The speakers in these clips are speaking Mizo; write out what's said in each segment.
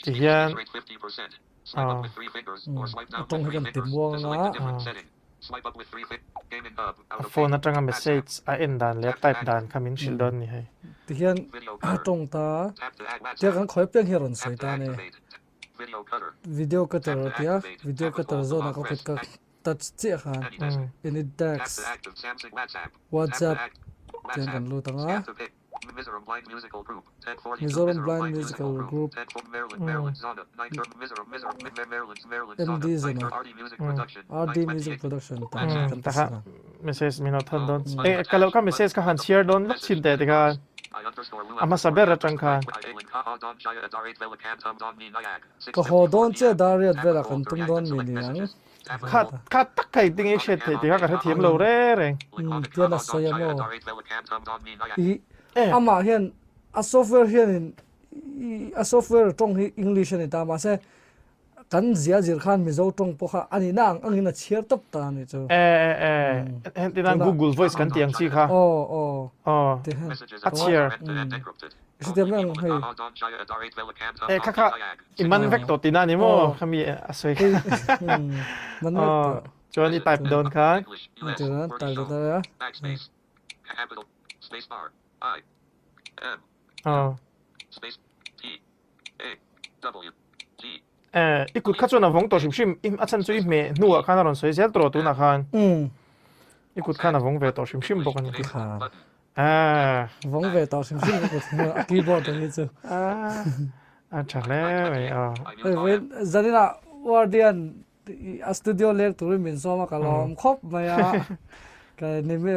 Ti hian A tawng hi kan ti muang anga. A phone atanga message a en dan leh a type dan kha min hrilh dawn ni hei. Ti hian a tawng ta tia kan khawi piang hi a rawn sawi ta a ni. Video cutter a tia video cutter zawnah ka kut ka touch chiah khan edit text WhatsApp tiang kan lut anga. Mizoram Blind Musical Group MD Zana RD Music Production tah hian kan Taha message min lo thawn dawn. Eh ka lo ka message ka han chhiar dawn lawk chin teh tikhan a hmasa ber atang khan. Ka haw dawn che Dariat velah kan tum dawn mi ni ang. Kha kha tak kha engtin nge i hriat theih tih kha ka hrethiam lo reng reng. Umm tian a sawi a maw? I amah hian a software hianin i a software tawng hi English a ni ta mahse kan zia zir khan Mizo tawng pawh kha a nihna ang angin a chhiar tawp ta a nih chu. E e e hetiang Google voice kan tih ang chi kha. Aw aw. Aw a chhiar. Hetiang ang hei. E kha kha I man vek tawh tihna a ni maw? Khami a sawi kha. Man vek tawh. Chuan i type dawn khan. Chuan type dawn a. Aw. Eh, i kut kha chuan a vawng tawh hrim hrim. A chhan chu i hmeh hnuah khan a rawn sawi zel tawh tunah khan. I kut khan a vawng ve tawh hrim hrim bawk a ni. Ah. Vawng ve tawh hrim hrim ka kut hmuh a keyboard ang hi chu. Ah. A tha hle mai aw. Hei vawiin zaninah Wardian a studio leng turin min sawm a ka lawm khawp mai a. Ka nimi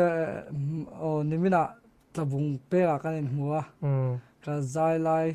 aw niminah tlabung pekah kan inhmu a. Ka zai lai.